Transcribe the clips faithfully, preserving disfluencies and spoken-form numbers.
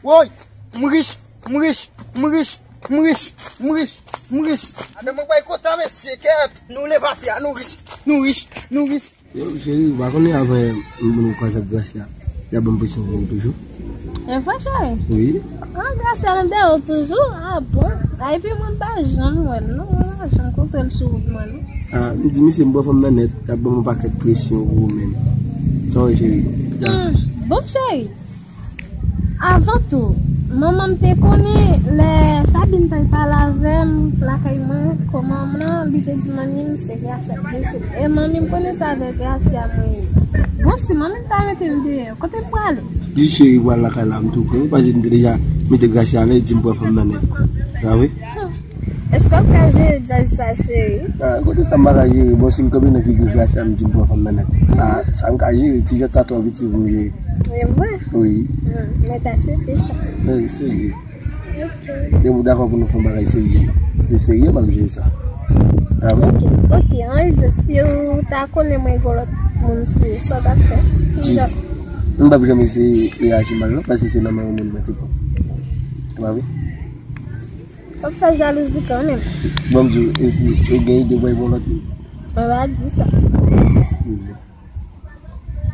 Woy, m rich, m rich, m rich, m rich, m rich, m rich, m rich. Adan mwen bay kontan mesye, kèt. Nou leve atè a, nou rich, nou rich, nou rich. Yo, cheri, ou pa konnen avan m vin kwaze ak Gracia, y ap ban m presyon pou ou toujou. E vre, cheri? Wi. Ah, Gracia nan dèyè w toujou? Ah bon? Ah, epi mwen pa janm wè l non, mwen pa janm kontre l sou wout mwen non. Ah, m di misye m pran fanm nan nèt, y ap ban m yon pakèt presyon pou ou menm. Sa w wè, cheri? Hmm, bon, cheri. Avan tou, manman m te konnen lè Sabine t al pale avè m lakay mwen, kòman m nan, li te di manmi m se Gracia k blese m. E manmi m konnen se avèk Gracia mwen ye. Bon, si manmi m ta mete m deyò, kote m prale? Di cheri pral lakay la, m tou pre. Ou pa di m te deja mete Gracia alèz, di m pran fanm nan nèt. Sa vre? Hmm. Èske w ap ka jere djaz sa, cheri? Ah, kote sa m pa ka jere? Bon, si m kanpe nan figi Gracia, m di m pran fanm nan nèt. Ah, sa m ka jere, ti jwèt sa twò piti pou m jere. E vre? Wi. Hmm, mwen ta swete sa. Wi, serye. Ok. Depi w dakò pou nou fè yon bagay serye, se serye m ap jere sa. Dakò? Ok, ok, an egzanp, si w ta konnen mwen gen yon lòt moun sou, sa w t ap fè? Jis, m p ap janm eseye reyaji mal non, paske se nan men yon moun mwen te pran. Ou pa vre? W ap fè jalouzi kanmenm. Bon, m di w, e si ou gen ide w bay pou yon lòt moun? Mwen pa di sa.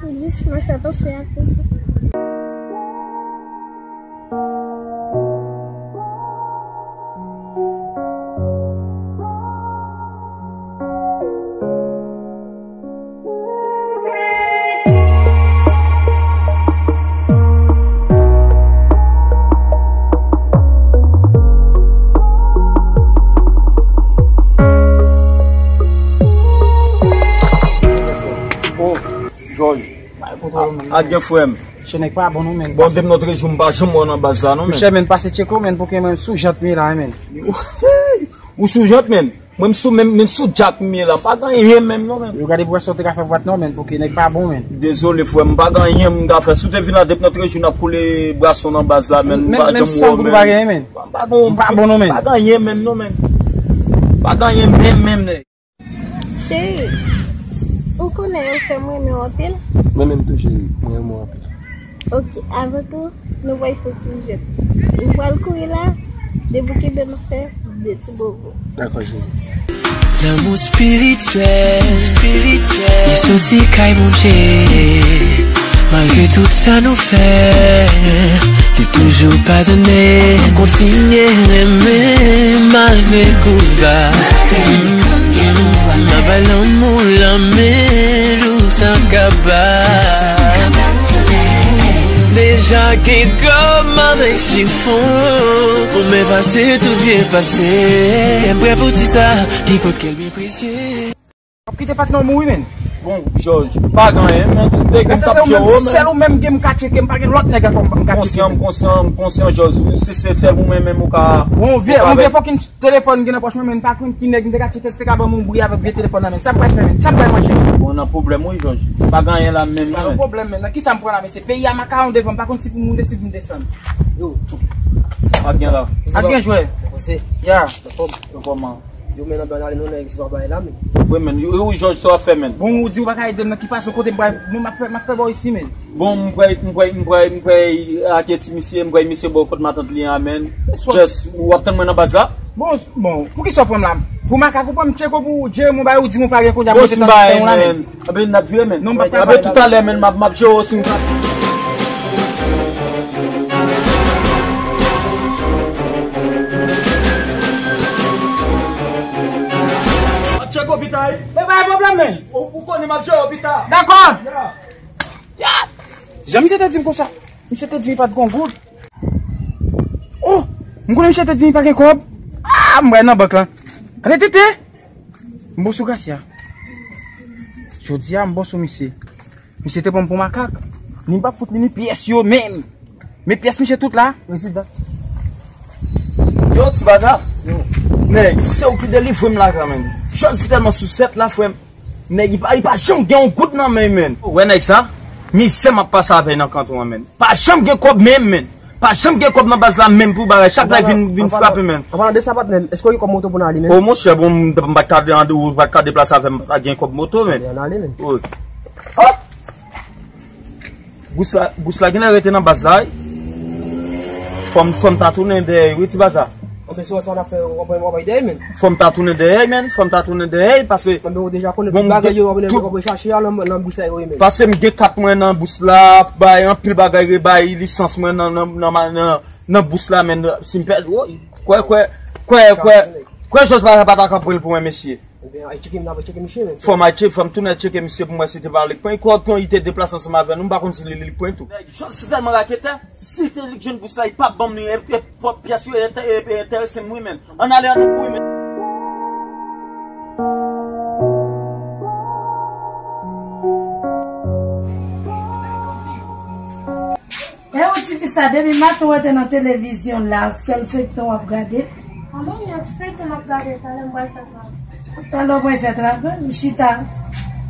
Jis mwen fè panse ak ou sa. Oh, Jòj. Bay kontwòl, man. A gen frè m. Che nèg pa bon non, men. Bon, depi nòt rejou, m pa janm wè w nan baz la, non, men. Monchè, men, pase tcheke w, men, pou ke mwen sou jant m ye la, men. Ou sou jant, men. Mwen m sou, men, men sou djak m ye la. M pa gen anyen menm non, men. Yo gade bwè sa w te ka fè bwat non, men, pou ke nèg pa bon, men. Dezole, frè m, m pa gen anyen m ka fè. Si w te vin la depi nòt rejou, n ap koule bwason nan baz la, men. M pa janm wè w, men. M pa bon non, men. M pa gen anyen menm non, men. M pa gen anyen menm, menm, nèg. Cheri, ou konnen ou fè m renmen w anpil? Mwen menm tou, cheri, mwen renmen w anpil. Ok, avan tou, nou pral fè ti jwèt. M pral kouri la, depi w kenbe m fè de ti bobo. Dakò, cheri. Lanmou spirityèl, spirityèl. Li soti kay Bondye. Malgre tout sa nou fè, li toujou padone. Kontinye renmen malgre kou ba. Nan bay lanmou lanmen, jou sa ka ba. Deja gen kòm avèk chifon, ou men pase tout byen pase. Prè pou di sa, li pot kè l byen presye. W ap kite patnè w mouri, men. Bon, Jòj, m pa gen anyen, men ti nèg m t ap jere w, men. Sèl ou menm ke m ka tcheke, m pa gen lòt nèg ankò m ka tcheke. Konsyan, m konsyan, m konsyan, Jòj. Si se sèl ou menm, menm ou ka. Bon, vye, yon vye fòkin telefòn gen nan pòch mwen, men m pa konn ki nèg m te ka tcheke, ki te ka ban m yon bri avèk vye telefòn nan, men. Sa m pral fè, men? Sa m pral manje? Bon, nan pwoblèm, wi, Jòj. M pa gen anyen la menm, non, men. Sa yon pwoblèm, men. Nan kisa m pral la, men? Se peyi a makawon devan, m pa konn si pou m monte, si pou m desann. Yo, sa pa gen la. A gen jwè. Yo, men nan blan ale non, nèg, se pa bagay la, men. Wi, men. Yo, yo, wi, Jòj, sa w ap fè, men? Bon, ou di ou pa ka ede m nan ki fason, kote m pral, mwen, m ap fè, m ap fè bò isi, men. Bon, m pral, m pral, m pral, m pral ake ti misye, m pral misye bò kot matant li an, men. Just, w ap tann mwen nan baz la? Bon, bon, poukisa w pran m la? Pou makak ou pran m tcheke w pou jere m yon bagay ou di m ou pa gen kounye a, m rete nan tan w la, men. Anben, n ap vire, men. Non, m p ap travay la. Anben, toutalè, men, m ap, m ap jere w si m ka. M ap tcheke w pita, wi. E pa gen pwoblèm, men. Ou, ou konnen m ap jere w pita. Dakò. Ya. Ya! Jan misye te di m konsa. Misye te di m li pa t gon goud. Oh! M konnen misye te di m li pa gen kòb. Ah, m pral nan bank lan. Gade tete! M bon sou Gracia. Jodi a, m bon sou misye. Misye te pran m pou makak. Ni m p ap fout li ni pyès yo menm. Men pyès misye tout la. Prezidan. Yo, ti baza. Yo. Nèg, se ou ki delivre m la, kanmenm. Jòj tèlman sousèt la, frè m. Nèg, li pa, li pa janm gen yon goud nan men, men. Ou wè nèg sa? Mizè m ap pase avè l nan kanton an, men. Pa janm gen kòb menm, men. Pa janm gen kòb nan baz la menm pou bagay. Chak lè vin, vin frape, men. An palan de sa, patnè, èske w gen kòb moto pou n ale, men? O, monchè, bon, m, m pa t ka de, ou pa t ka deplase avè m, m pa t gen kòb moto, men. Ann ale, men. Wi. Hop! Gous la, gous la genlè rete nan baz la, wi. Fò m, fò m ta tounen dèyè, wi, ti baza. Ok, se sa w ap fè, w ap, w ap bay dèyè, men. Fò m ta tounen dèyè, men. Fò m ta tounen dèyè, paske. Bon, men ou deja konnen tout bagay yo, w ap, w ap chache a nan, nan bous la, yo, men. Paske m gen kat mwen nan bous la, bay anpil bagay, rebay lisans mwen nan, nan, nan, nan, nan bous la, men si m pèdi, woy, kwè, kwè, kwè, kwè, kwè, jòj pa, pa ta ka pran l pou mwen, mesye. Ebyen, al tcheke m, al tcheke misye, men. Fò m al tcheke, fò m tounen al tcheke misye pou m wè si te pa li k pran. Kòd kon li te deplase ansanm avè nou, m pa konn si li, li, li k pran tou. Jòj se tèlman raketè, si te li k jwenn bous la, li p ap ban m li, e, e, pwòp pyès yo, e, e, e, enterese m, wi, men. Ann ale, ann kouri, men. E ou ti fi sa, depi maten w rete nan televizyon la, sèl feyton w ap gade? Manman, yon ti feyton m ap gade, talè m pral fè travay. Talè w pral fè travay, ou chita.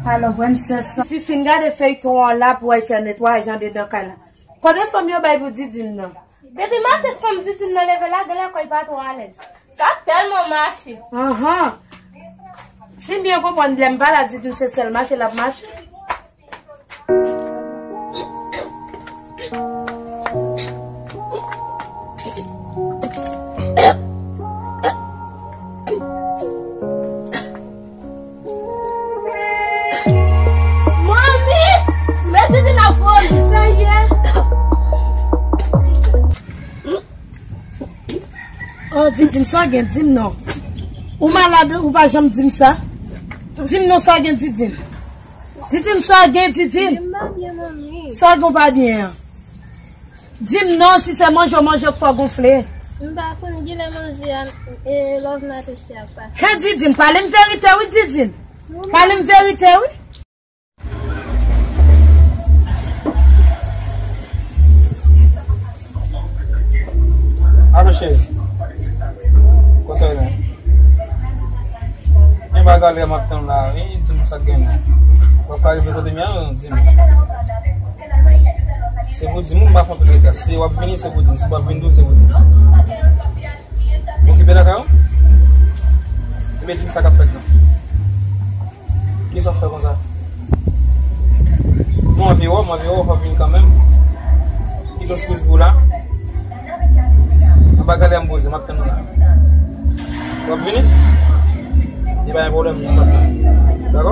Alò, pran sèz san. Fi fin gade feyton an la pou w al fè netwayaj andedan kay la. Kote fanm yo bay pou Didine nan? Depi maten fanm Didine nan leve lage lakòl pa twò alèz. Sa tèlman mache. Anhan. Si m byen konprann, lè m pa la, Didine se sèl mache l ap mache. Manmi! Mezanmi, la polis, sa ye? Oh, Didine, sa gen, di m non. Ou malad, ou pa janm di m sa. Di m non, sa gen, Didine. Didine, sa gen, Didine? M pa byen, manmi. Sa gen w pa byen an? Di m non, si se manje w manje k fè w gonfle. M pa konn, genlè manje a, e, Love nan tete a pa. He, Didine, pale m verite, wi, Didine. Pale m verite, wi. Alo, cheri. Kote w ye? Gen bagay lè m ap tann la, wi, di m sa k genyen. W ap ka rive kote m ye, di m. Se pou di m, m pa fè anpil reta. Si w ap vini, se pou di m. Si w p ap vini tou, se pou di m. Okipe lakay ou? Ebyen, di m sa k ap fèt la. Kisa w fè konsa? Mwen anvi wè w, mwen anvi wè w, fò w vin kanmenm. Kite yon sipriz pou w la. Anba gade a m poze, m ap tann ou la. W ap vini? Li pa gen pwoblèm, jis w ap tann. Dakò?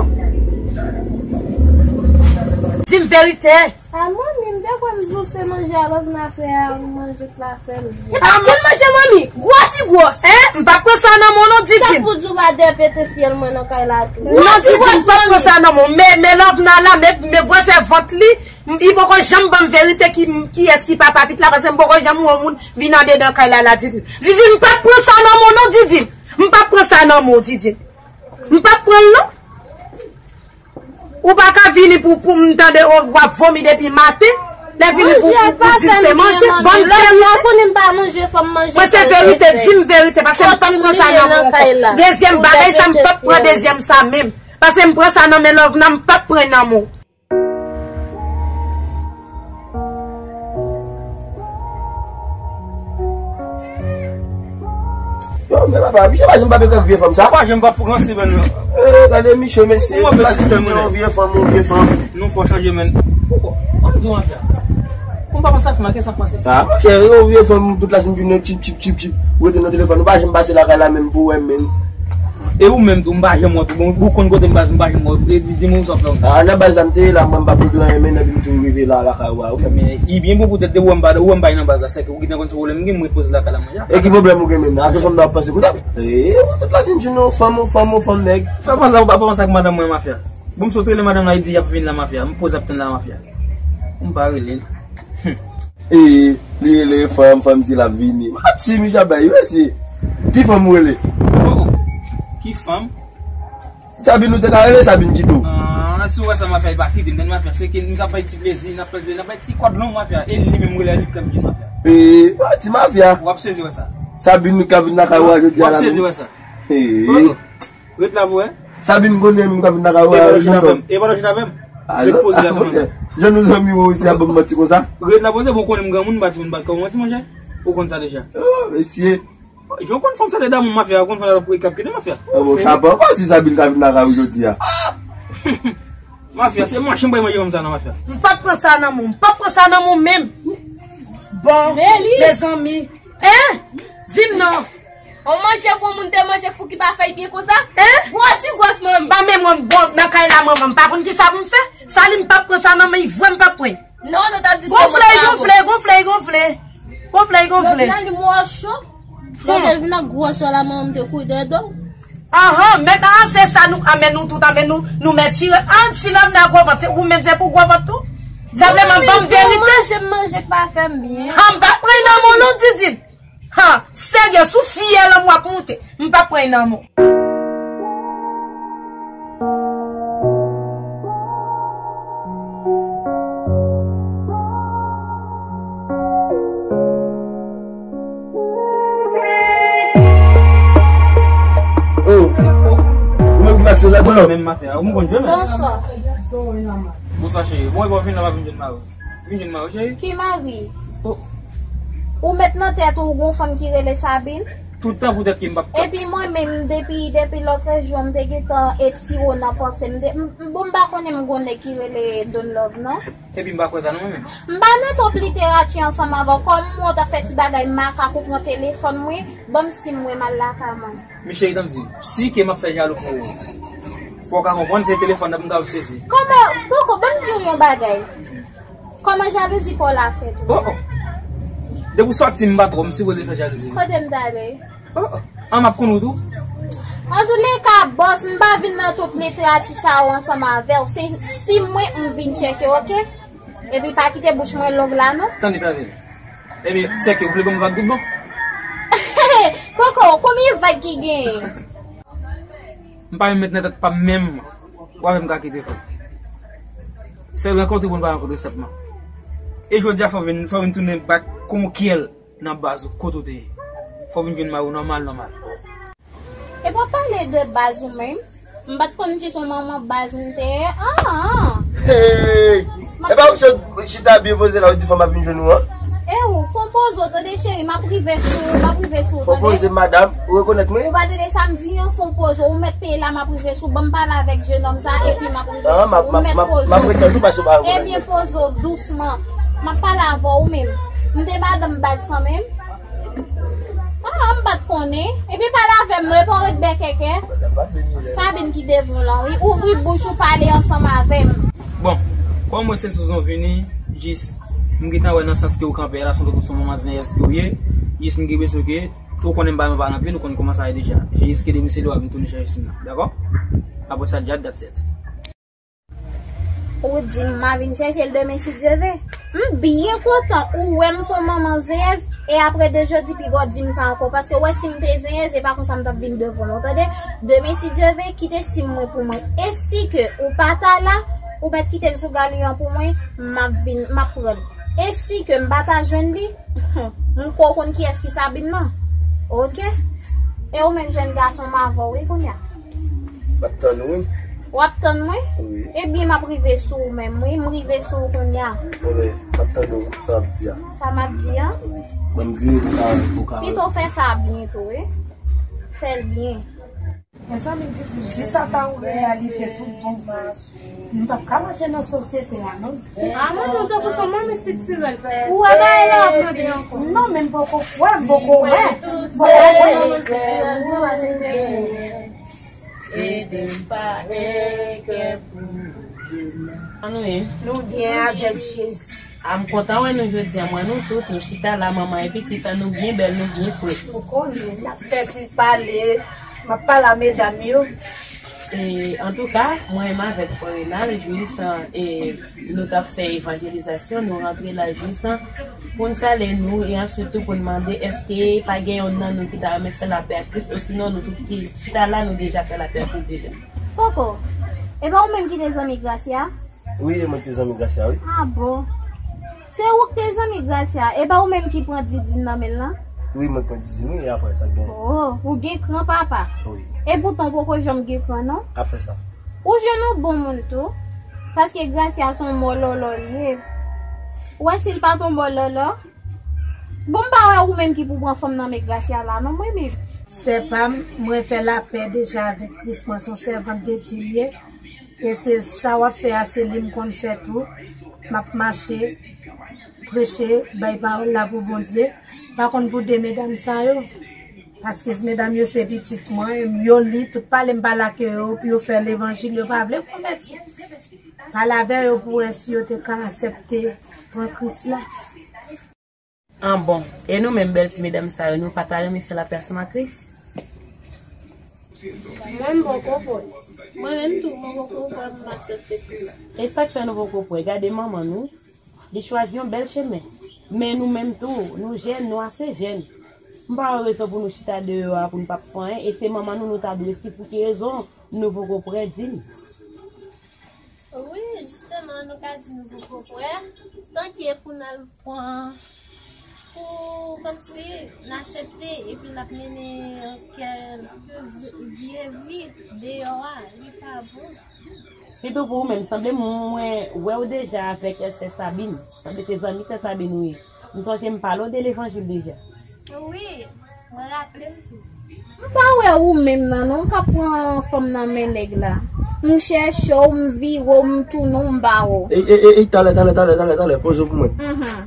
Di m verite. A manmi, m te kwè m di w se manje a Love nan fè a, manje k pa fè m byen. A, m ap manje, manmi. Gwòs i gwòs. Hein? M p ap pran sa nan men w non, Didine. Sa pou di w pa dèpete fyèl mwen nan kay la tou? Non, Didine, m p ap pran sa nan men w. Men, men Love nan la, men, men gwosè vant li, m, li poko janm ban m verite ki, kiyès ki papa pitit la, paske m poko janm wè yon moun vin andedan kay la, la, Didine. Didine, m p ap pran sa nan men w non, Didine. M p ap pran sa nan men w, Didine. M p ap pran l non. Ou pa ka vini pou, pou m tande, o, w ap vomi depi maten. Lè vini pou, pou, pou di m se manje, ban m verite. Mwen se verite, di m verite, paske m p ap pran sa nan men w ankò. Dezyèm bagay sa, m p ap pran dezyèm sa menm. Paske m pran sa nan men Love nan, m p ap pran nan men w. Yo, men papa, misye pa janm pa pè kèk vye fanm sa. Pa janm pa pou ranse, men. Eh, gade misye, mesye. Yon vye sistèm, yon vye fanm, yon vye fanm. Nou fò chanje, men. Ou di yon afè. Kon papa sa fè, ke sa panse? Ah, monchè, yon vye fanm, tout la jounen, chip, chip, chip, chip. Ou rete nan telefòn, ou pa janm pase lakay la, menm pou wè, men. E ou menm tou, m pa janm wè w tou. Bon, ou konn kote m baz, m pa janm wè w tou. E di, di m sa w fè w. Ah, nan baz la m te ye la, mwen m pa pran anyen, men nan vin tou rive la, lakay ou a, ou fè. Men, li byen bon poutèt depi w wè m pa, ou wè m pa nan baz la, sèke ou gentan konn se pwoblèm m gen, m ret poze lakay la mwen. E ki pwoblèm ou gen menm nan? Apre fanm nan w ap panse konsa? E, ou tout la jounen, fanm, fanm, fanm, nèg. Fè panse, ou pa panse ak madanm mwen, mafya. Bon, m sot rele madanm la, li di y ap vin la, mafya. M poze ap tann la, mafya. M pa rele l. E, li rele fanm, fanm di l ap vini. Manti, misye ap bay, mesye. Ki fanm ou rele? Oh, ki fanm? Sabine ou te ka rele, Sabine kite w. Ah, si w wè sa, mafya, li pa kite m, tande mafya. Se ke n ap bay ti plezi, n ap bay, n ap bay ti kòd long, mafya. E li menm rele, li k ap vin, mafya. E, manti, mafya. W ap sezi wè sa. Sabine ou k ap vin lakay ou a jodi a la menm. W ap sezi wè sa. E. Ret la pou wè. Sabine konnen m ka vin lakay ou a, e pa nan jèn avè m. E pa nan jèn avè m. Ret poze la kanmenm. Jan nou zanmi ou isi a ban m manti konsa. Ret la poze, bon, konnen m granmoun, m pa timoun, m pa ka manti, monchè. Ou konn sa deja. Oh, mesye. Jan w konn fanm sa te damou, mafya, ou konn fanm sa k ap kite mafya. Ah bon, chapo, pa si Sabine ka vin lakay ou jodi a. Mafya, se manje m bay manje fanm sa nan mafya. M p ap pran sa nan men w, m p ap pran sa nan men w menm. Bon, mezanmi. Hein? Di m non. On manje pou moun te manje pou ki pa fèy byen konsa? Hein? Gwo ti gwòs manmi. Manmi mwen bon nan kay la manman. M pa konn ki sa pou m fè. Sa li m p ap pran sa nan men, vre m p ap pran. Non, nou t ap di se mwen. Gonfle, gonfle, gonfle, gonfle. Gonfle, gonfle. Nan li mwen cho. Donk, hmm, Elvina gwòs la manman m te kouri dèyè do. Ahan, men an se sa nou, a men nou tout, a men nou, nou mèt tire. An si lòm nan gwo vant, se ou menm se pou gwo vant tou. Senpleman ban m verite. Manje, manje pa fè m byen. Ha, m pa pran nan men w non, Didine. Ha, serye, sou fyèl an m w ap moute. M pa pran nan men w. Oh, ou menm ki faksyon sa, tou lò. Menm maten an, ou m konn jwenn. Bonswa. Bonswa, cheri. Bon, e bon, vin la, m ap vin jwenn mari. Vin jwenn mari, cheri. Ki mari? Oh. Ou met nan tèt ou, ou gon fanm ki rele Sabine? Tout tan poutèt ki m p ap. Epi mwen menm, depi, depi lòtrejou, m te gentan etire w nan panse m. M te, m, m, bon, m pa konnen m gon nèg ki rele Don Love, non. Epi m pa kwè sa non, mwen menm. M pa nan twòp literati ansanm avè w. Kòm mwen w t ap fè ti bagay makak ou pran telefòn mwen, ban m si mwen m al lakay mwen. Men cheri, tann di, si ke m ap fè jalou pou ou, fò w ka konprann se telefòn nan pou m ta sezi. Kòman, Koko, ban m di w yon bagay. Kòman jalouzi pa w la fèt ou? Oh, oh. Depi w sòti m pa twò, m sipoze fè jalouzi. Kote m t ale? Oh, oh. An m ap konn ou tou. Antouleka, bòs, m pa vin nan twòp literati sa yo ansanm avè w. Se si mwen m vin chèche, oke? Epi pa kite bouch mwen long la, non. Tande, tande. Ebyen, sèke, ou vle ban m vag tout bon? Koko, konbyen vag ki genyen? M pa menm met nan tèt pa m menm. Ou avè m ka kite frè. Sèl rankontre pou n pa rankontre senpman. E jodi a fò vin, fò vin tounen bak konkyèl nan baz ou kote w te ye. Fò vin jwenn mari w nòmal, nòmal. E pa pale de baz ou menm. M pa t konn si se yon manman baz m te ye. Ah, ah. Hey! E pa ou sot chita byen poze la, ou di fò m ap vin jwenn ou an? E ou, fò poze w tande cheri, m ap rive sou ou, m ap rive sou ou tande. Fò poze madanm, ou rekonèt mwen? Ou pa tande sa m di an, fò poze w, ou mèt peye la, m ap rive sou ou, ban m pale avèk jenòm sa, epi m ap rive sou ou, ou mèt poze w. M ap retann ou paske ou pa rekonèt mwen. Ebyen poze w dousman, m ap pale avè w menm. M te madanm baz kanmenm. Ah, m pa t konnen. Epi pale avè m non, epi w ret bèkèkè. Sabine ki devan w lan, wi. Ouvri bouch ou pale ansanm avè m. Bon, kòm mwen se Souzon vini, jis m gentan wè nan sans ke w kanpe a la, sanble se yon manman zenyèz ke w ye. Jis m gen enpresyon ke ou konnen m pa yon paran anpil, ou konn kòman sa ye deja. Jis ke demen se lè w ap vin tounen chèche sou m nan, dakò? Apre sa, djad, that's it. Ou di m m a vin chèche l demen si Dye ve. M byen kontan ou wè m se yon manman zenyèz e apre de jodi piga w di m sa ankò. Paske w wè si m te zenyèz e pa konsa m t ap vin devan w, tande. Demen si Dye ve, kite si m mwen pou mwen. E si ke ou pa ta la, ou mèt kite l sou galri an pou mwen, m ap vin, m ap pran l. E si ke m pa ta jwenn li, m kwè w konn kiyès ki Sabine nan. Oke? E ou menm jèn gason m avè w wi kounye a. M ap tann ou wi. W ap tann mwen? Wi. Ebyen m ap rive sou ou menm wi, m rive sou ou kounye a. Bon ben, m ap tann ou, sa w ap di a. Sa m ap di a? Wi. Ban m vire pou ka, pou ka. Pito w fè sa byen tou wi. Fè l byen. Mezanmi, di, di sa ta yon reyalite tout bon vre. M p ap ka mache nan sosyete a non. A manman w tankou se yon manmi sitirèl. Ou wè bagay la w ap mande ankò. Non, men m poko kwè, m poko wè. M poko wè. Ede m pale kè pou demen. An nou ye? Nou byen avèk Jezi. A m kontan wè nou jodi a, m wè nou tout, nou chita la, manman e pitit an, nou byen bèl, nou byen fre. Ou konnen, n ap fè ti pale, m ap pale a medam yo. E, antouka, mwen menm avèk frè Renald, jis, e, nou t ap fè evanjelizasyon, nou rantre la jis, pou n salye nou, e answit tou pou n mande, èske pa gen yonn nan nou ki ta renmen fè lapè ak Kris, osinon nou tout ki chita la, nou deja fè lapè ak Kris deja. Koko, e pa ou menm ki te zanmi Gracia? Wi, e mwen ki te zanmi Gracia, wi. A bon? Se ou ki te zanmi Gracia, e pa ou menm ki pran Didine nan men l lan? Wi, mwen pran Didine, wi, e apre sa gen. Oh, ou gen kran papa. Wi. E poutan ou poko janm gen kran, non? Ap fè sa. Ou jwenn yon bon moun tou, paske Gracia se yon mòlòlò li ye. Ou wè si l pa t yon mòlòlò, bon, m pa wè ou menm ki pou pran fanm nan men Gracia la, non, mwen menm. Sè pa m, mwen fè lapè deja avèk Kris, mwen se yon sèvant de Dye m ye. E se sa w ap fè a, se li m konn fè tou. M ap mache. Preche, bay pawòl la pou Bondye. Pa konn pou de medam sa yo. Paske medam yo se pitit mwen, yo li, tout pale m pale ak yo, pou yo fè levanjil, yo pa vle konvèti. Pale avè yo pou wè si yo te ka aksepte pran Kris la. An bon, e nou menm bèl ti medam sa yo, nou pa ta renmen fè lapè ansanm ak Kris? Mwen m poko kwè. Mwen menm tou, mwen poko kwè m aksepte Kris. E sa k fè nou poko kwè? Gade manman nou, li chwazi yon bèl chemen. Men nou menm tou, nou jèn, nou ase jèn. M pa wè rezon pou nou chita deyò a pou n p ap fè anyen, e se manman nou nou ta dwe swiv. Pou ki rezon nou poko prè di m? Wi, jisteman, nou ka di nou poko kwè. Tanke pou n al pran, pou kòmsi n aksepte, epi l ap mennen yon kèlke vye vi deyò a, li pa bon. Sitou pou ou menm, sanble mwen wè w deja avèk sè Sabine. Sanble se zanmi sè Sabine ou ye. M sonje m pale w de levanjil deja. Wi, mwen raple m tou. M pa wè ou menm nan non k ap pran fanm nan men nèg la. M chèche w, m vire w, m tounen w, m ba w. Ey, ey, ey, ey, talè, talè, talè, talè, talè, poze w pou mwen.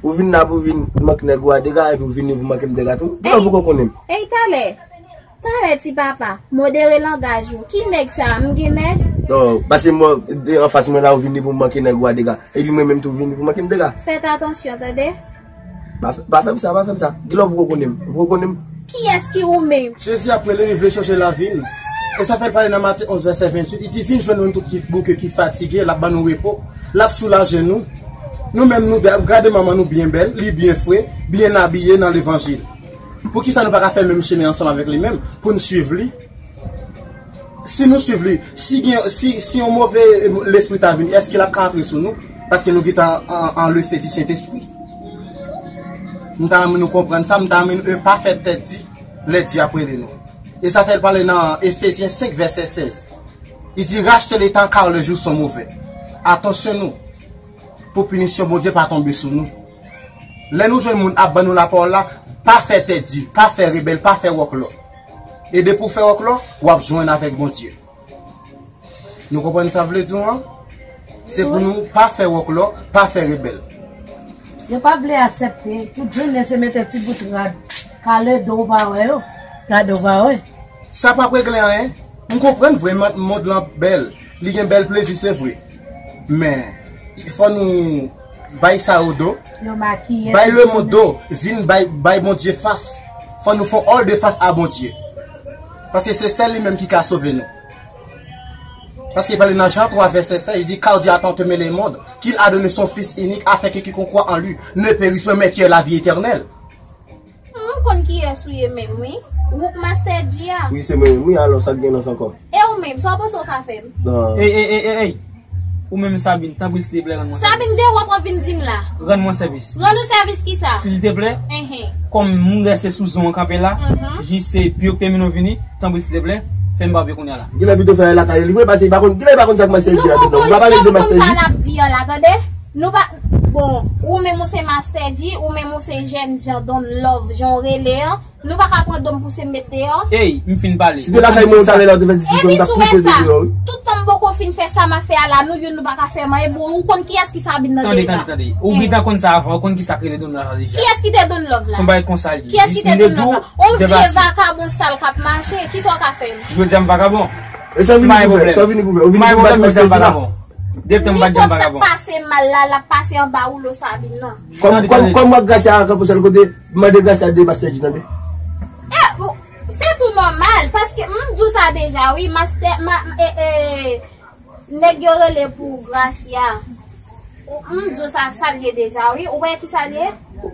Ou vin la pou vin manke nèg ou a dega epi ou vini pou manke m dega tou. Gilè ou poko konnen m. Ey, talè. Talè ti papa, modere langaj ou. Ki nèg sa a? M gen nèg? Non, pase mwen anfas mwen la ou vini pou manke nèg ou a dega. Epi mwen menm tou vini pou manke m dega. Fèt atansyon, tande? Pa fè m sa, pa fè m sa. Gilè ou poko konnen m. Ou poko konnen m. Kiyès ki ou menm? Jezi ap rele, li vle chanje lavi l. E sa fè l pale nan Matye onz vèsè venntuit, li di, vin jwenn nou tout ki bouke, ki fatige, l ap ban nou repo, l ap soulaje nou. Nou menm nou gade manman nou byen bèl, li byen fre, byen abiye nan levanjil. Poukisa nou pa ka fè menm chemen ansanm avèk li menm pou n swiv li? Si nou swiv li, si gen si si yon move lespri ta vini, èske l ap ka antre sou nou? Paske nou gentan an an le feu du Saint-Esprit. M ta renmen nou konprann sa, m ta renmen nou pa fè tèt di lè Dye ap rele nou. E sa fè l pale nan Efezyen senk vèsè sèz. Li di, racheter le temps car les jours sont mauvais. Atansyon nou. Pou pinisyon Bondye pa tonbe sou nou. Lè nou jwenn moun ap ban nou lapawòl la, pa fè tèt di, pa fè rebèl, pa fè wòklò. E depi w fè wòklò, w ap jwenn avèk Bondye. Nou konprann sa m vle di w an? Se pou nou pa fè wòklò, pa fè rebèl. Yo pa vle aksepte, tout jounen se mete ti bout rad, kale do w pa wè yo, gade w pa wè. Sa p ap regle anyen. M konprann vre mond lan bèl, li gen bèl plezi se vre. Men fò nou bay sa yo do. Bay lemonn do, vin bay bay Bondye fas. Fò nou fè yon all de fas a Bondye. Paske se sèl li menm ki ka sove nou. Paske pale nan Jan twa vèsè sèz, li di, car Dieu a tant aimé le monde, qu'il a donné son Fils unique, afin que quiconque croit en lui ne périsse point, mais qu'il ait la vie éternelle. M konn kiyès ou ye menm wi. Ou k Master Dji a? Wi, se mwen menm wi, alò sa k gen nan sa ankò? E ou menm, sa w panse w ka fè m? Ey, ey, ey, ey, ey! Ou menm Sabine, tanpri silteplè rann mwen sèvis. Sabine, de wòt w ap vin di m la? Rann mwen sèvis. Rann ou sèvis kisa? Silteplè, kòm m wè se sou zon an kanpe la, jis se pye w k te mennen w vini, tanpri silteplè, fè m pa w pye kounye a la. Genlè pito fè l lakay li vre, paske li pa konn, genlè li pa konn sa k Master Dji a dedan. Nou pa pale de Master Dji. Nou poko janm konn sa l ap di an la, tande? Nou pa, bon, ou menm ou se Master Dji, ou menm ou se jèn jan Don Love, jan w rele an, nou pa ka pran do m pouse m met deyò. Ey, m fin pale. Si te lakay mwen ou talè la ou te fè diskisyon, m t ap pouse w deyò wi. Tout tan m poko fin fè sa m ap fè a la, nou youn nou pa ka fè m anyen. Bon, ou konn kiyès ki Sabine nan deja? Tande, tande, tande. Ou gentan konn sa avan, ou konn kisa k rele Don Love la deja. Kiyès ki te Don Love la? Se yon bagay konsa l ye. Kiyès ki te Don Love la? Yon vye vakabon sal k ap mache, kisa w ka fè m? Jodi a m vakabon? E sa w vini pou fè? Sa w vini pou fè? Ou vini pou bat Master Dji la? Depi tan m pa t janm vakabon. Li konn sa k pase mal la, l ap pase anba woulo Sabine nan. Kòm, kòm, kòm w ak Gracia a kanpe yon sèl kote, mande Gracia de Master Dji, tande. E, se tou nòmal, paske m di w sa deja, wi, Master, ma, e, e, nèg yo rele pou Gracia. M di w sa, sa l ye deja, wi. Ou wè ki sa l ye?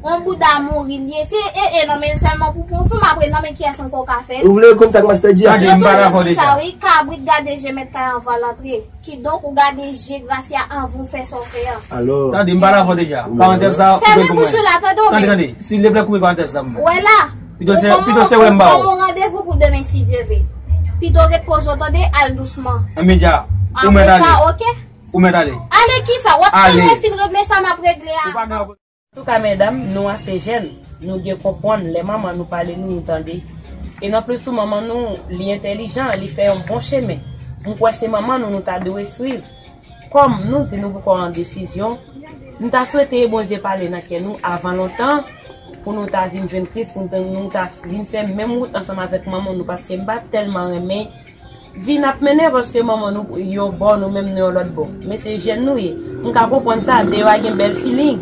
On bouda mouri l ye. Se, e, e, nan men l sèlman pou pran fanm, apre nan men kiyès ankò w ka fè l? Ou vle konn sa k Master Dji a? Yo toujou di sa, wi, kabrit gade je mèt kay anvan l antre. Kidonk, ou gade je Gracia anvan w fè sa w fè an. Alò. Tande, m pale avè w deja. Parantèz sa, koupe l pou mwen. Fèmen bouch ou la, tande w menm. Tande, tande, silteplè, koupe parantèz sa pou mwen. Wè la. Pito se, pito se wè m ba w. Ban m yon randevou pou demen, si Dye vle. Pito ret poze w, tande, al dousman. Enben dja, ou mèt ale. Ou mèt ale. Ale kisa? W ap tann mwen fin regle sa m ap regle a. Antouka, medam, nou ase jèn, nou dwe konprann lè manman nou pale nou, nou tande. E nan plis tou, manman nou, li entèlijan, li fè yon bon chemen. M kwè se manman nou, nou ta dwe swiv. Kòm nou di nou poko an desizyon, M ta swete Bondye pale nan kè nou avan lontan, pou nou ta vin jwenn Kris, pou nou ta, nou ta vin fè menm wout ansanm avèk manman nou, paske m pa tèlman renmen vi n ap mennen, paske manman nou yon bò, nou menm nou yon lòt bò. Men se jèn nou ye. M ka konprann sa, deyò a gen bèl feeling.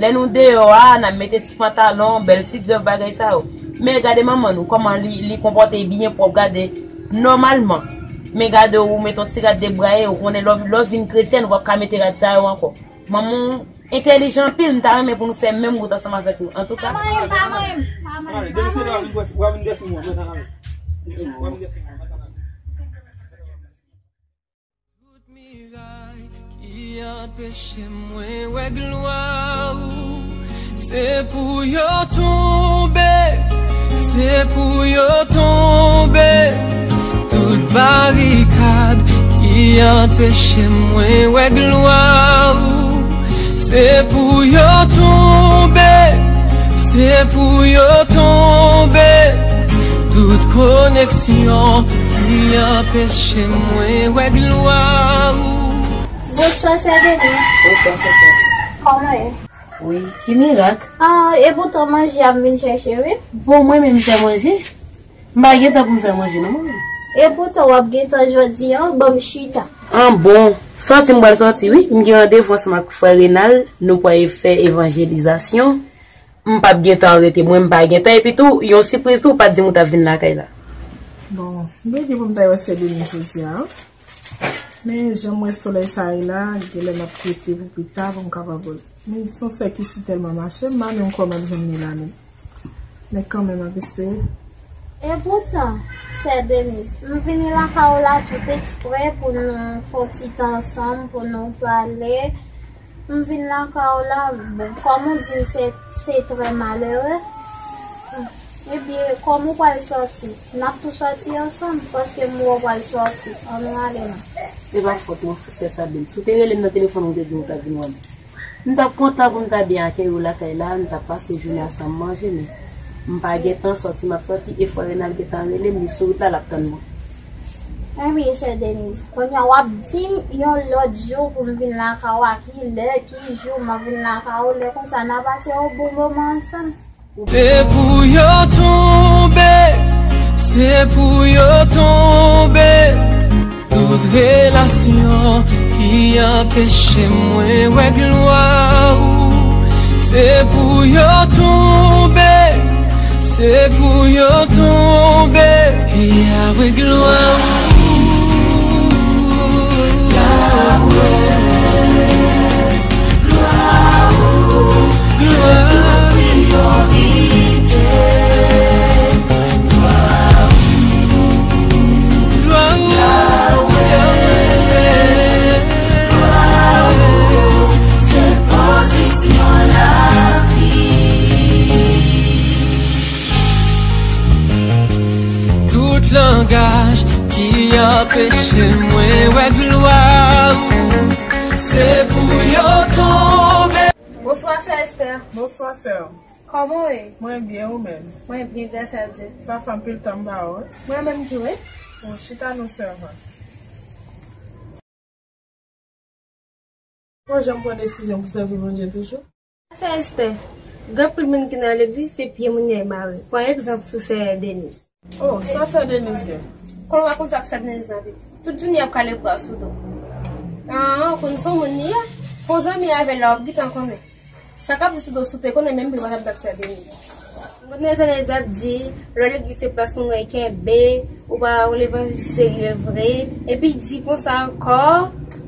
Lè nou deyò a, n ap mete ti pantalon, bèl ti grèf, bagay sa yo. Men gade manman nou, kòman li, li konpòte byen pwòp, gade, nòmalman. Men gade ou met yon ti rad debraye, ou konnen lè w, lè w vin kretyèn, ou p ap ka mete rad sa yo ankò. Manman w entèlijan anpil, m ta renmen pou nou fè menm wout ansanm avèk nou. Antouka, pa manyen m, pa manyen m, pa manyen m, pa manyen m. Demen se lè w a vin dwese, w a vin dwese mwen, mwen ta nan men. W a vin dwese mwen, mwen ta nan men. Tout miray ki anpeche mwen wè glwa ou, se pou yo tonbe, se pou yo tonbe. Tout barikad ki anpeche mwen wè glwa ou, se pou yo tonbe, se pou yo tonbe. Tout koneksyon ki anpeche mwen wè glwa ou. Bonswa, sè Denis. Bonswa, sè Sè. Kòman ye? Wi, ki mirak? Ah, e poutan manje a m vin chèche, wi. Bon, mwen menm fè manje? M pa gen tan pou m fè manje, non, mwen menm. E poutan w ap gen tan jodi a, ban m chita. Ah, bon. Sòti m pral sòti, wi. M gen randevou ansanm ak frè Renal. Nou pral fè evanjelizasyon. M p ap gen tan rete, mwen, m pa gen tan. Epi tou, yon sipriz tou, ou pa t di m ou t ap vin lakay la. Bon, m te di pou m ta wè sè Denis jodi a, wi. Men jan m wè solèy sa ye la, genlè m ap rete pou pita pou m kapab wè l. Men se yon sè ki si tèlman mache, m pa menm kwè m ap jwenn li la menm. Men kanmenm, m ap espere. Epoutan, sè Denis, m vini lakay ou la tout eksprè pou nou fè yon ti tan ansanm, pou nou pale. M vin lakay ou la, bon, kòm ou di l, se, se trè malere. Ebyen, kòm ou pral sòti, n ap tou sòti ansanm, paske m wè w pral sòti. Ann nou ale non. Se pa fòt mwen, sè Sabine. Si w te rele m nan telefòn, ou te di m ou t ap vin wè m. M t ap kontan pou m ta byen akèyi w lakay la, n t ap pase jounen ansanm manje, men m pa gen tan sòti, m ap sòti, e frè Renal gentan rele m, li sou wout la, l ap tann mwen. Ebyen, sè Denis, kounye a w ap di m yon lòt jou pou m vin lakay ou a, ki lè, ki jou m ap vin lakay ou, lè konsa n a pase yon bon moman ansanm. Se pou yo tonbe, se pou yo tonbe. Tout relasyon ki anpeche mwen wè glwa ou, se pou yo tonbe, se pou yo tonbe. Yahweh, glwa ou, Yahweh, glwa ou, se tout priyorite. Glwa ou, glwa ou, Yahweh, glwa ou, se pozisyon lavi. Tout langaj ki anpeche mwen wè glwa ou, se pou yo tonbe. Bonswa, sè Esther. Bonswa, sè. Kòman w ye? Mwen byen, ou menm? Mwen byen, gras a Dye. Sa fè anpil tan m pa wè w. Mwen menm tou, wi. Bon, chita non, sèvant. Ou janm pran desizyon pou sèvi Bondye toujou? Sè Esther, gen anpil moun ki nan legliz, se pye moun yo y mare. Pran egzanp sou sè Denise. Oh, sa sè Denise gen? Konnen w pa konn sa k sè Denise nan vi. Tout jounen y ap kale bra sou do. Ah, ou konn se yon moun li ye. Fè w zanmi avè l la, w ap gentan konnen. Sa k ap di sou do, si w te konnen menm, ou pa t ap bat sè Denise. M konn lèzanmi ap di, lè legliz se plas pou nou kenbe, ou pa yon levanjelis serye vre. Epi di konsa ankò,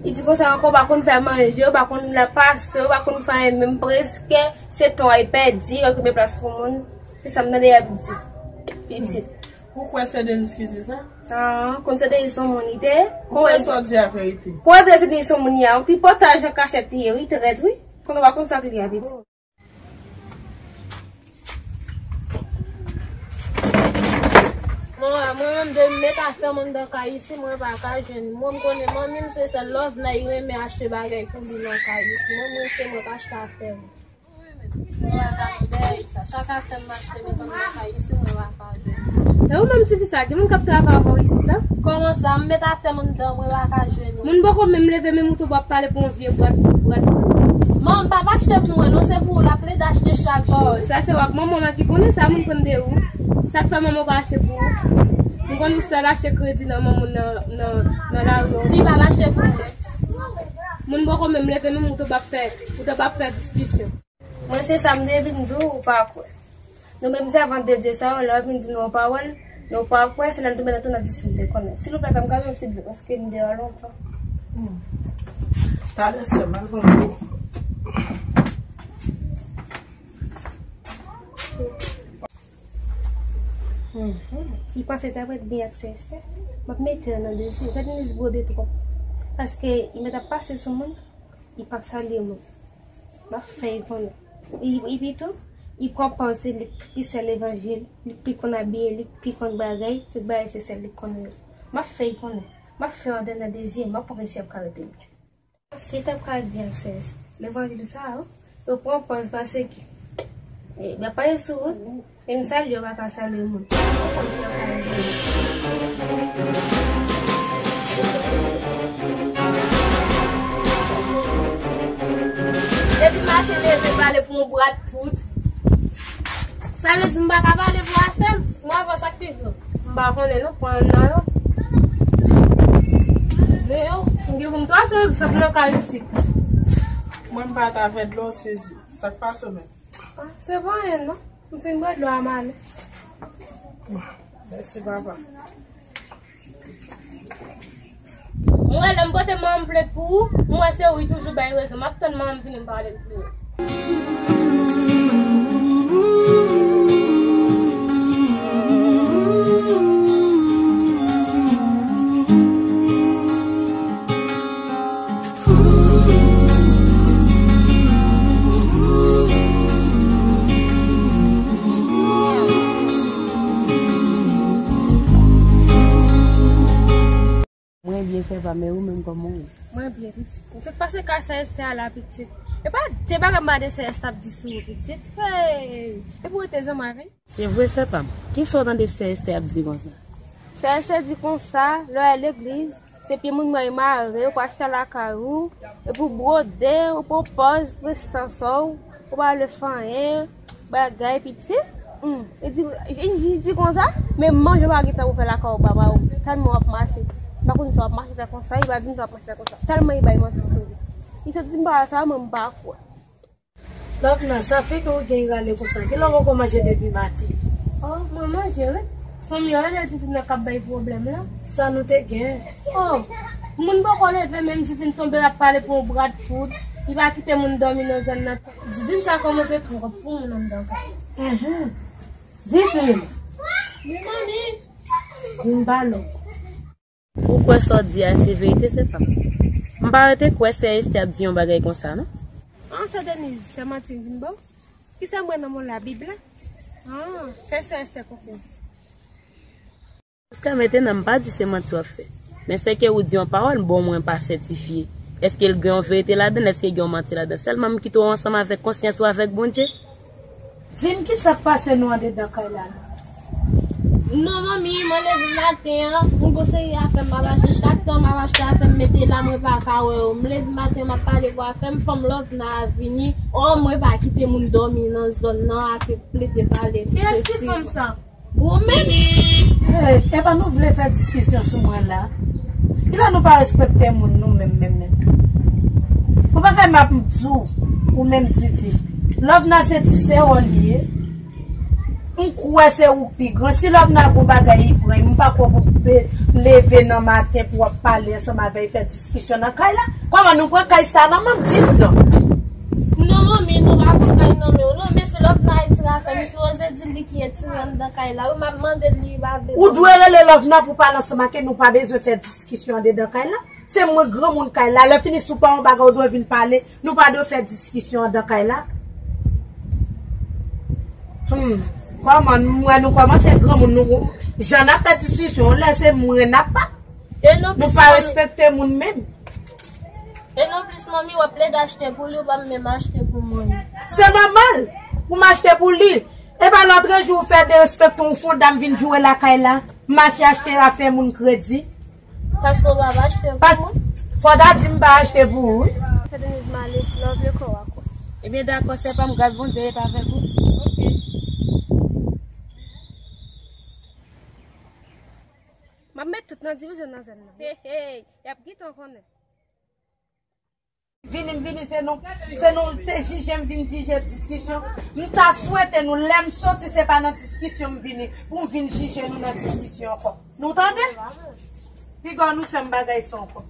li di konsa ankò, ou pa konn fè manje, ou pa konn la pase, ou pa konn fè anyen, menm prèske se ton ay pèdi, okipe plas pou moun. Se sa m tande y ap di. Pitit. Ou kwè sè Denise ki di sa? Ah, konn sè Denise se yon moun li te ye. Ou kwè sa w di a verite? Kwè vre sè Denise se yon moun li ye, yon tripotay an kachèt li ye, wi, trèt, wi. Konn ou pa konn sa k li ye, pitit. Mwen, mwen menm de m met afè m anndan kay isi, mwen pa ka jwenn. Mwen m konnen manmi m se sèl love la, li renmen achte bagay pou li nan kay isi. Mwen, mwen se mwen k achte afè m. Mwen pa ka fè sa. Chak afè m achte met anndan kay isi, mwen pa ka jwenn. E ou menm ti fi sa, gen moun k ap travay avè w isit la? Kòman Sa m met atè m anndan, mwen pa ka jwenn ou. Moun poko menm leve, menm ou tou w ap pale pou yon vye bwat, bwat. Manman, m p ap achte pou mwen non, se pou ou l ap plede achte chak jou. Oh, sa se w ak manman w ki konnen sa, moun konn de ou. Sa k fè manman w pa achte pou ou? M konn ou sèl achte kredi nan manman w nan, nan, nan lari. Si l p ap achte pou mwen. Moun poko menm leve, menm ou tou w ap fè, ou tou w ap fè diskisyon. Mwen se sa m te vin di w, ou pa kwè. Nou menm sèvant de Dye sa yo, lè yo vin di nou yon pawòl, nou pa kwè, se lè n tonbe nan tou n ap di si n te konnen. Silvouplè, fè m gade yon ti dlo, paske m deyò lontan. Hmm. Talè sè m, al pran dlo. Mhm. Li panse ta ret byen ak sè Estè. M ap mete l nan dosye. Gad Miss Brodé twòp. Paske li mèt ap pase sou moun, li p ap salye moun. M ap fè l konnen. E, epi tou, li pran pòz se li k pi sè levanjil, li k pi konn abiye, li k pi konn bagay, tout bagay se sèl li k konnen yo. M ap fè l konnen. M ap fè òdè nan de zye, m ap wè si y ap ka rete byen. Si t ap ka byen ak sè Estè, levanjil sa yo, yo pran pòz pase ki. E, y ap pale sou wout, menm salye yo pa ka salye moun. Yo pran pòz yo pa ka salye moun. Depi maten leve pale pou yon bwat poud. Sa vle di m pa ka pale pou afè m? Mwen avè w sa k pi gran. M pa konnen non, pran nan yo. Men yo, m gen pou m twa sou egzanp nan kay isit. Mwen m pa t avè dlo sezi. Sa k pase w menm? Ah, se pa anyen non. M fin bwè dlo a m ale. Mèsi papa. Mwen lè m pote manman m plent pou ou, m wè se ou, li toujou bay rezon. M ap tann manman m vini m pale l pou ou. Mwen byen, sè pa, men ou menm kòman w ye? Mwen byen, pitit. M sot pase kay sè Estè a la, pitit. E pa de bagay m pa de sè Estè ap di sou ou, pitit. Hey! E pou rete zanmi avè l? Se vre, sè pa m. Kisa w tande sè Estè ap di konsa? Sè Estè di konsa, lè w al legliz, se pye moun mwen mare, ou pa achte lakay ou, epi w bwode, ou pran pòz prestans ou, ou pa vle fè anyen, bagay pitit. Hmm. Li di, li, li di konsa, men manje w pa gen tan pou fè lakay ou papa ou. Tèlman w ap mache. M pa konn sa w ap mache fè konsa, li pa di m sa w ap mache fè konsa. Tèlman li bay manti sou li. Li sot di m bagay sa, men m pa kwè. Lovna, sa figi w gen rale konsa. Kilè w poko manje depi maten? Oh, mwen manje, wi. Fanmi an, lè timoun nan k ap bay pwoblèm la. Sa nou te gen? Oh, moun poko leve, menm Didine tonbe, l ap pale pou yon bwat poud. Li pa kite moun dòmi nan zòn nan. Didine sa kòmanse twòp pou moun anndan kay. Mhm. Didine! Wi, manmi. Vin pale w. Ou kwè sa w di a se verite, sè pa m? M pa rete kwè sè Estè ap di yon bagay konsa, non. An, sè Deniz, se manti m vin ba w? Kisa m wè nan mo Labib la? An, fè sè Estè konfyans. Jiskametenan, m pa di se manti w ap fè. Men sèke ou di yon pawòl, bon, mwen pa sètifye. Èske l gen yon verite ladan l? Èske gen yon manti ladan l? Sèlman m kite w ansanm avèk konsyans ou avèk Bondye. Di m kisa k pase nou andedan kay la la? Non, manmi, mwen leve maten an, m gon seri afè m ap achte. Chak tan m ap achte afè m mete la, mwen pa ka wè yo. M leve maten, m ap pale pou afè m, fanm Lovna a vini. Oh, mwen pa kite moun dòmi nan zòn nan, ap plede pale. Kiyès ki fanm sa? Ou menm? Hey, epa nou vle fè diskisyon sou mwen la? Kilè nou pa respekte moun nou menm, menm, menm? Ou pa fè m ap di w, ou menm Didi. Lovna se ti sè w li ye. M kwè se ou k pi gran. Si Lovna gon bagay li pran, m pa kwè pou pe-, leve nan maten pou w ap pale ansanm avè l, fè diskisyon nan kay la. Kòman nou pran kay sa nan men m, di m non? Non, manmi, nou pa pran kay nan men w non, men se Lovna e ti afè, m sipoze di li ki etire anndan kay la. Wi, m ap mande l, li pa vle. Ou dwe rele Lovna pou pale ansanm ak li, nou pa bezwen fè diskisyon andedan kay la. Se mwen granmoun kay la. Lè fini, si w pa yon bagay, ou dwe vin pale. Nou pa dwe fè diskisyon anndan kay la. Hmm. Kòman, m wè nou kòmanse granmoun, nou, jan n ap fè diskisyon, lè se mwen n ap bat. E non plis, manmi. Nou pa respekte moun menm. E non plis, manmi, w ap plede achte pou li, ou pa menm achte pou mwen. Se nòmal pou m achte pou li. Epa lòtrejou ou fè derespekte w, fon dam vin joure lakay la. M mache achte afè moun kredi. Paske w pa achte pou mwen? Fò w ta di m pa achte pou ou, wi. Sa Denise Malik, love le corps à corps. Ebyen, dakò, sè pa m, gras Bondye ret avèk ou. Ok. M ap met tout nan divizyon nan zòn nan. Hey, hey, y ap gentan konnen. Vini, m vini, se nou, se nou, se jije m vin jije diskisyon. M ta swete nou, lè m soti, se pa nan diskisyon m vini, pou m vin jije nou nan diskisyon ankò. Nou tande? Piga nou fè m bagay sa ankò.